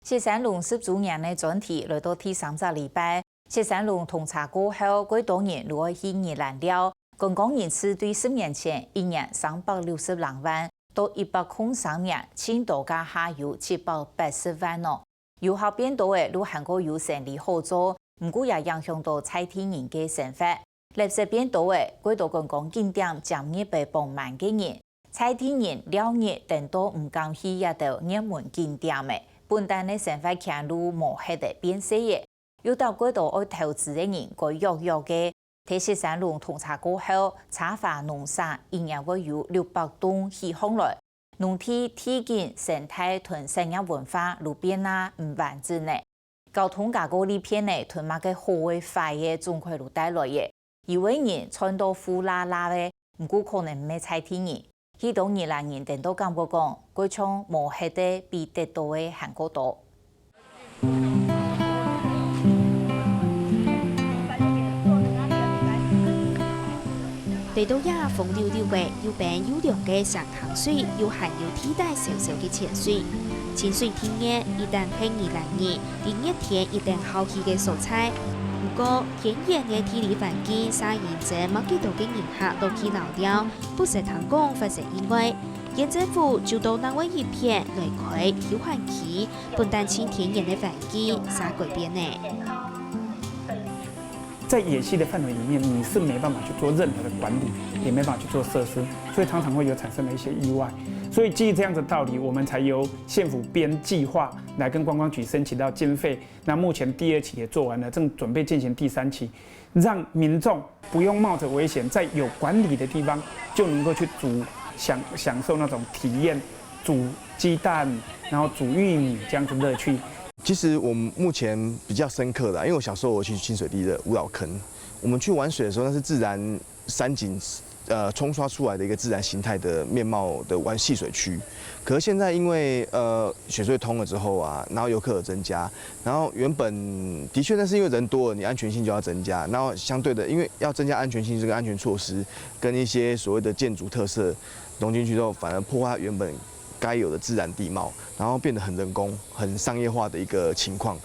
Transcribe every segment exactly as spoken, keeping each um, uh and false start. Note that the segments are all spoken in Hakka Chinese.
雪山龍十週年个專題來到第三隻禮拜，雪山龍通車過後，蓋多人都愛去宜蘭尞。觀光人次對十年前一年三百六十零萬，到一百空三年，盡多加下有七百八十萬哦。遊客變多了，路還過有生理好做，毋過也影響到在地人个生活。垃圾變多了，蓋多觀光景點正月白放慢个人，在地人尞日等到毋敢去這兜熱門景點了，本旦个生活圈路無歇仔變細了。又到蓋多愛投資个人該躍躍个，在雪山龍通車過後，茶花農舍一年會有六百棟起䟘來，農地、地景、生態同產業文化路變啊毋完整了。交通加過利便呢，同麼个好个壞个總歸都帶來了。有个人賺到呼啦啦个，毋過可能毋係在地人。 去到宜蘭人等都感覺講，過像無歇个比得到个還過多。來到這風溜溜个又冰又涼个山坑水，又還有地帶燒燒个泉水。清水地熱，一旦係宜蘭人在熱天一定好去个所在。毋過，偏遠个地理環境，煞引真無幾多个人客到去遶尞，不時聽講發生意外。 縣政府就到另外一片來開休閒區，本旦盡天然个環境煞改變呢。在野溪的範围里面，你是没办法去做任何的管理，也没办法去做设施，所以常常会有产生了一些意外。所以基于这样子的道理，我们才由县府编计划来跟观光局申请到经费。那目前第二期也做完了，正准备进行第三期，让民众不用冒着危险，在有管理的地方就能够去煮享享受那种体验，煮鸡蛋，然后煮玉米这样子乐趣。其实我们目前比较深刻的，因为我小时候我去清水地热舞蹈坑，我们去玩水的时候，那是自然山景呃冲刷出来的一个自然形态的面貌的玩戏水区。可是现在因为呃雪隧通了之后啊，然后游客有增加，然后原本的确那是因为人多了，你安全性就要增加，然后相对的，因为要增加安全性这个安全措施跟一些所谓的建筑特色融进去之后，反而破坏原本该有的自然地貌，然后变得很人工、很商业化的一个情况。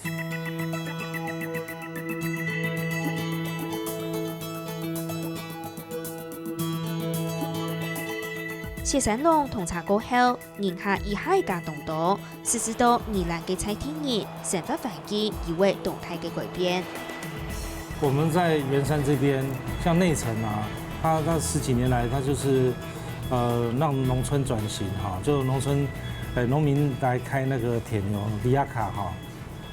雪山龍通車過後，人客一下加當多，實施到宜蘭个在地人生活環境有會當大个改變。我们在圆山这边，像内城啊，它它十几年来，它就是呃让农村转型哈，就农村呃农民来开那个铁牛里亚卡哈，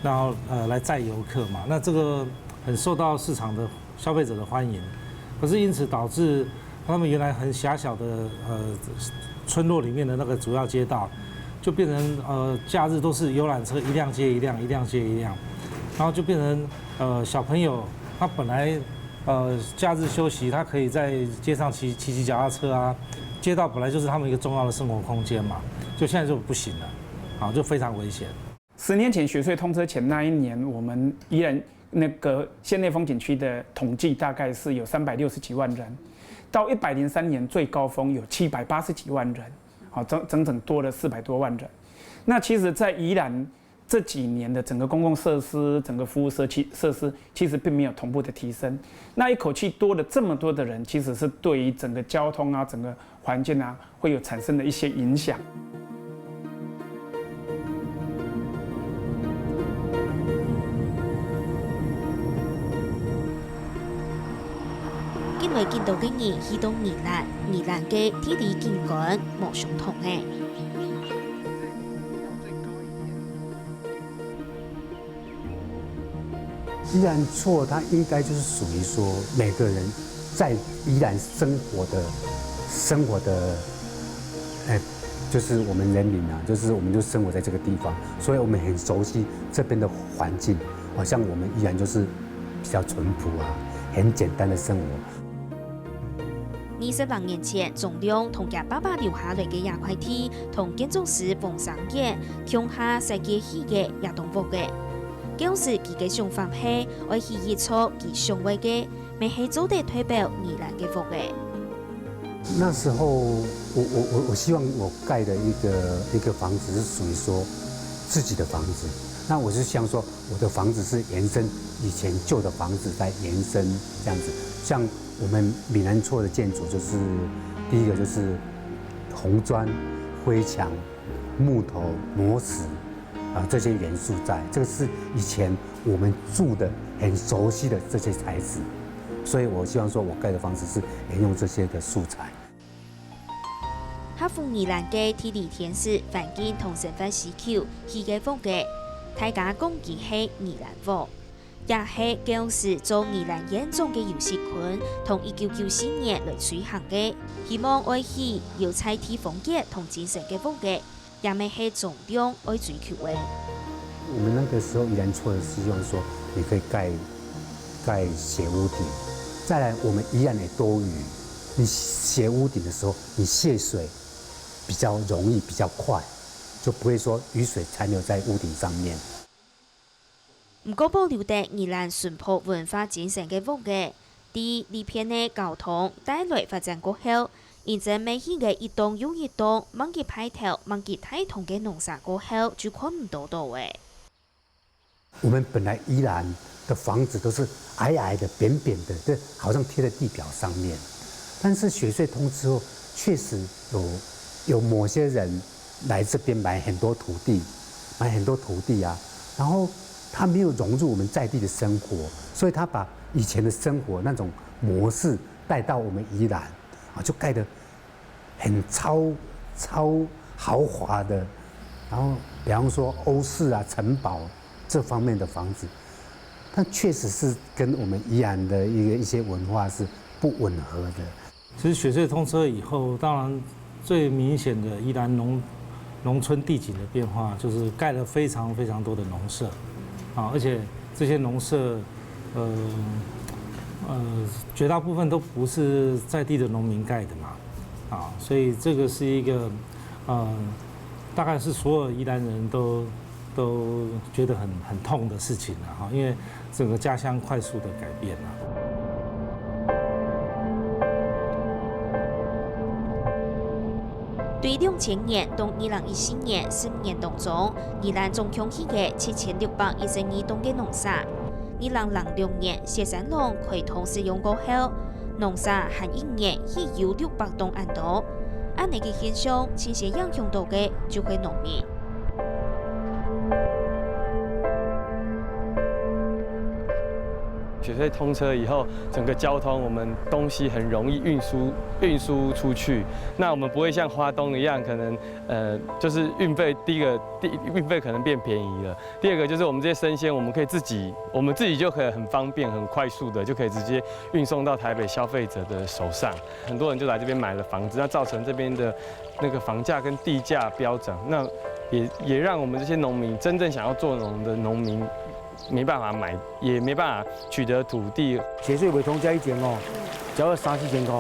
然后呃来载游客嘛，那这个很受到市场的消费者的欢迎，可是因此导致他们原来很狭小的呃村落里面的那个主要街道，就变成呃假日都是游览车一辆接一辆，一辆接一辆，然后就变成呃小朋友他本来呃假日休息，他可以在街上骑骑骑脚踏车啊，街道本来就是他们一个重要的生活空间嘛，就现在就不行了，啊，就非常危险。十年前雪隧通车前那一年，我们宜兰那个县内风景区的统计大概是有三百六十几万人，到一百零三年最高峰有七百八十几万人，好，整整整多了四百多万人。那其实，在宜兰这几年的整个公共设施、整个服务设施，其实并没有同步的提升。那一口气多了这么多的人，其实是对于整个交通啊、整个环境啊，会有产生的一些影响。今来今多个人去到宜兰，宜兰个地理景观无相同个。宜兰厝，它应该就是属于说每个人在宜兰生活的生活的，哎，就是我们人民啊，就是我们就生活在这个地方，所以我们很熟悉这边的环境。好像我们宜兰就是比较淳朴啊，很简单的生活。二十六年前，张良同厥爸爸留下来个这块地，同建筑师王生远共下设计起个这棟屋仔。当时佢个想法系，爱起一座佢想爱个，乜系做得代表宜兰个屋仔。那时候，我我我我希望我盖的一个一个房子是属于说，自己的房子。那我是想说，我的房子是延伸以前旧的房子在延伸这样子。像我们米兰厝的建筑，就是第一个就是红砖、灰墙、木头、磨石啊这些元素在，这个是以前我们住的很熟悉的这些材质，所以我希望说我盖的房子是沿用这些的素材。 合乎宜蘭个地理天時、環境同生活需求起个屋仔，大家講佢係宜蘭屋，也係舊時做宜蘭縣長个遊息群，同一九九四年來推行个，希望愛起有在地風格同精神个屋仔，也乜係中央愛追求个。我们那个时候宜兰厝是希望说，你可以盖盖斜屋顶，再来我们宜兰也多雨，你斜屋顶的时候，你泄水比较容易、比较快，就不会说雨水残留在屋顶上面。毋過保留得宜蘭淳樸文化精神个屋仔，在利便个交通帶來發展過後，因真尾起个一棟又一棟，吂幾派頭、吂幾大棟个農舍過後，就看毋多到了。 我们本来宜兰的房子都是矮矮的、扁扁的，这好像贴在地表上面。但是雪隧通车后，确实有有某些人来这边买很多土地，买很多土地啊，然后他没有融入我们在地的生活，所以他把以前的生活那种模式带到我们宜兰，啊，就盖得很超超豪华的，然后比方说欧式啊、城堡这方面的房子，但确实是跟我们宜兰的一个一些文化是不吻合的。其实雪隧通车以后，当然最明显的宜兰农农村地景的变化，就是盖了非常非常多的农舍，啊，而且这些农舍，呃呃，绝大部分都不是在地的农民盖的嘛，啊，所以这个是一个，呃，大概是所有宜兰人都都觉得很很痛的事情了哈，因为整个家乡快速的改变了。对两千年到二零一四年十五年当中，宜兰总共起个七千六百一十二栋个农舍。二零零六年雪山廊开通使用过后，农舍还一年起有六百栋恁多。恁呢个现象，直接影响到个就係农民。 雪隧通车以后，整个交通我们东西很容易运输运输出去。那我们不会像花东一样，可能呃，就是运费第一个第运费可能变便宜了。第二个就是我们这些生鲜，我们可以自己，我们自己就可以很方便、很快速的就可以直接运送到台北消费者的手上。很多人就来这边买了房子，那造成这边的那个房价跟地价飙涨，那也也让我们这些农民真正想要做农的农民没办法买，也没办法取得土地。雪隧未通车以前哦，只要三四千块，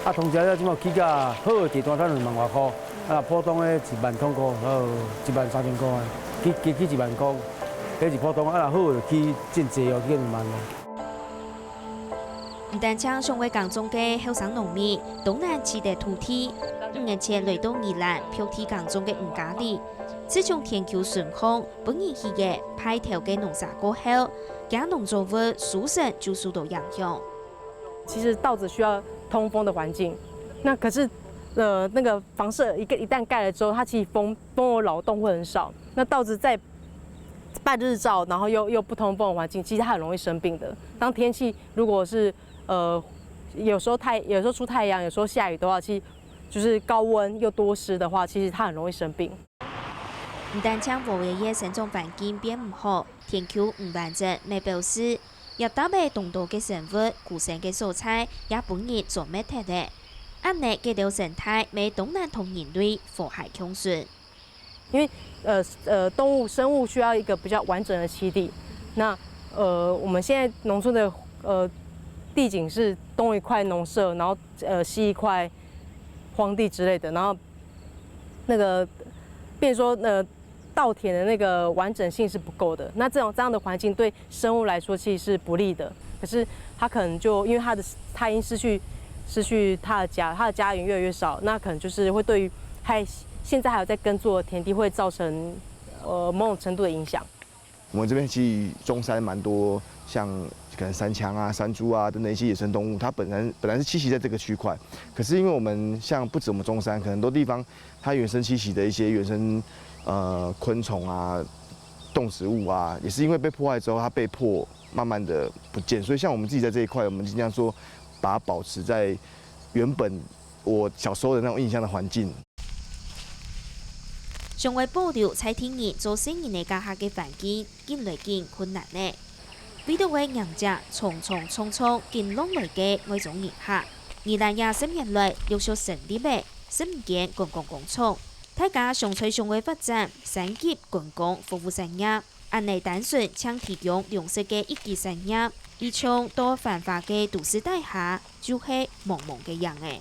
啊通车了，这马起价好个地段才两万外块，啊普通的一万通块，还有一万三千块，起起起一万块，迄是普通，啊若好个起真济哦，起两万哦。毋單淨想愛耕種个後生農民，當難取得土地。五年前來到宜蘭，贌地耕種个吳家里，自從田坵順風， 分人起个派頭个農舍過後，厥農作物收成就受到影響。其实稻子需要通风的环境，那可是呃那个房舍一个一旦盖了之后，它其实风风的扰动会很少。那稻子在半日照，然后又又不通风的环境，其实它很容易生病的。当天气如果是呃有时候太有时候出太阳，有时候下雨的话，其实就是高温又多湿的话，其实它很容易生病。 毋單淨禾仔个生長環境變毋好，田坵毋完整乜表示，這搭仔當多个生物棲身个所在也分人做滅忒了。恁呢，該兜生態乜當難同人類和諧共存。因為呃呃動物生物需要一個比較完整的棲地，那呃我們現在農村的呃地景是東一塊農舍，然後呃西一塊荒地之類的，然後那個變成說呃稻田的那個完整性是不夠的。那這種這樣的環境對生物來說其實是不利的。可是它可能就因為它的它已經失去失去它的家，它的家園越來越少，那可能就是會對於還現在還有在耕作的田地會造成呃，某种程度的影响。我们这边其实中山蛮多，像可能山羌啊、山猪啊等等一些野生动物，它本来本来是栖息在这个区块，可是因为我们像不止我们中山，可能很多地方它原生栖息的一些原生呃昆虫啊、动植物啊，也是因为被破坏之后，它被迫慢慢的不见。所以像我们自己在这一块，我们尽量说把它保持在原本我小时候的那种印象的环境。想要保留在地人做細人仔該下个環境，緊來緊困難呢。為著愛迎接重重重重緊挵來个外族人客，宜蘭這十年來陸續成立了十五間觀光工廠，大家相隨想愛發展升級觀光服務產業。恁呢單純淨提供糧食个一級產業，一像到繁華个都市底下，就係茫茫个影仔。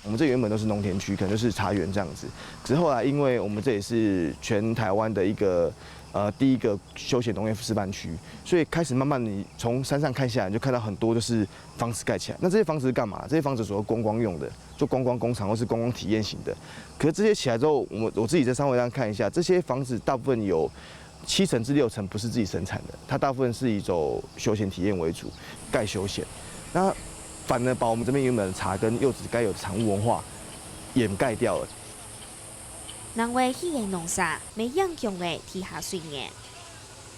我们这原本都是农田区，可能就是茶園这样子。只是后来，因为我们这里是全台湾的一个呃第一个休闲农业示范区，所以开始慢慢你从山上看下来，你就看到很多就是房子盖起来。那这些房子是干嘛？这些房子主要观光用的，就观光工厂或是观光体验型的。可是这些起来之后，我们我自己在上位上看一下，这些房子大部分有七成至六成不是自己生产的，它大部分是以走休闲体验为主，盖休闲。那反而把我们这边原本的茶跟柚子该有的产物文化掩盖掉了。另外，起个农舍，乜影響了地下水源。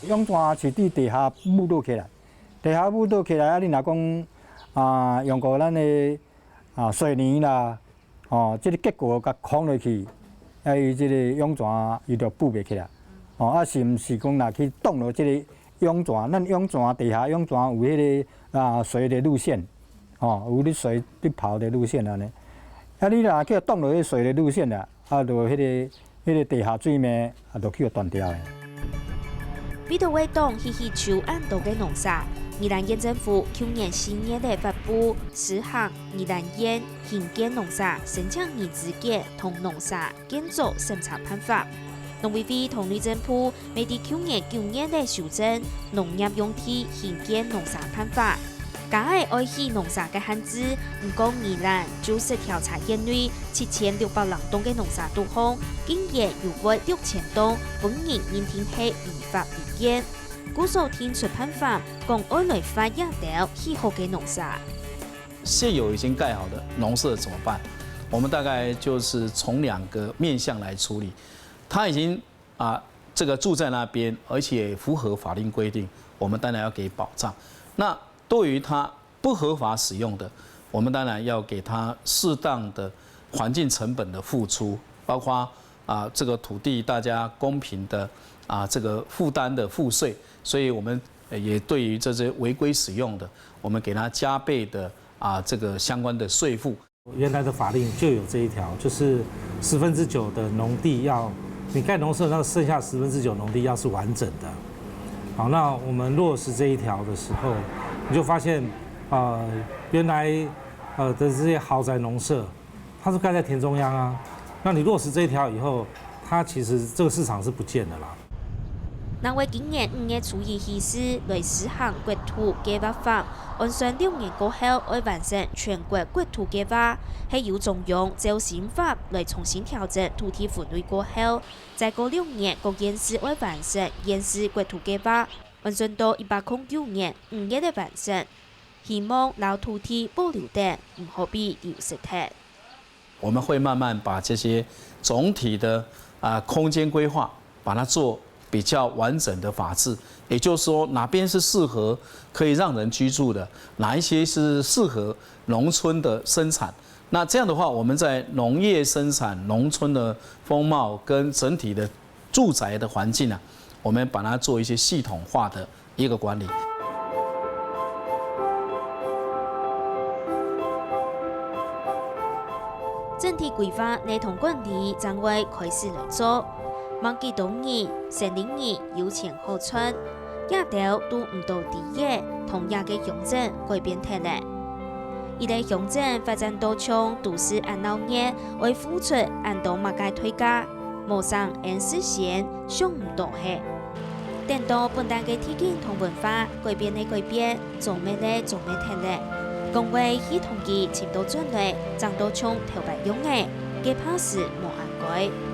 湧泉是對地下舞落起來，地下舞落起來啊，你若講啊，用過咱的啊水泥啦， 吼，這个結構共框落去，啊，伊這个湧泉伊就浮袂起來。吼，啊，是毋是講若去擋落這个湧泉，咱湧泉地下湧泉有彼个啊水的路線，吼，有你水你跑的路線按呢。啊，你若去擋落去水的路線啦，啊，就彼个 彼个地下水面啊，就去予斷掉的。為著會當起起就恁多个農舍，宜蘭縣政府舊年四月仔發布施行宜蘭縣興建農舍申請人資格同農舍建築審查辦法。農委會同內政部乜在舊年九月仔修正農業用地興建農舍辦法。 加个愛起農舍个限制，毋過宜蘭就十條茶縣內七千六百零棟个農舍肚項，竟然有會六千棟分人認定係違法違建，故所定出辦法，講愛來發這兜起好个農舍。現有已經蓋好的農舍怎麼辦？我們大概就是從兩個面向來處理。它已經啊，這個住在那邊，而且符合法令規定，我們當然要給保障。那對於它不合法使用的，我們當然要給它適當的環境成本的付出，包括啊，這個土地大家公平的啊，這個負擔的賦稅。所以我們也對於這些違規使用的，我們給它加倍的啊，這個相關的稅負。 原來的法令就有這一條，就是十分之九的農地要，你蓋農舍，那剩下十分之九農地要是完整的。好，那我們落實這一條的時候，你就發現，呃，原來呃的這些豪宅農舍，它是蓋在田中央啊。那你落實這一條以後，它其實這個市場是不見的啦。 另外今年五月初一起始來施行國土計畫法，按算六年過後愛完成全國國土計畫，係由中央照新法來重新調整土地分類過後，再過六年各縣市愛完成縣市國土計畫，按算到一百空九年五月个完成。希望摎土地保留等，毋好被流失忒。 我們會慢慢把這些總體的啊空間規劃，把它做比較完整的法制，也就是說哪邊是適合可以讓人居住的，哪一些是適合農村的生產。那這樣的話，我們在農業生產、農村的風貌跟整體的住宅的環境啊，我們把它做一些系統化的 一個管理。整體規劃、系統管理正會開始來做，吂幾多日，生理人有錢好賺，這兜都毋多知仔，同這个鄉鎮改變忒了。一個鄉鎮發展到像都市恁鬧熱，愛付出恁多麼个代價？ 無成恩事先想毋到係。等到本旦个地景同文化改變个改變，做乜个做乜忒了。講話去同佢尋到轉來，正到像頭擺樣仔，該怕是無恁該。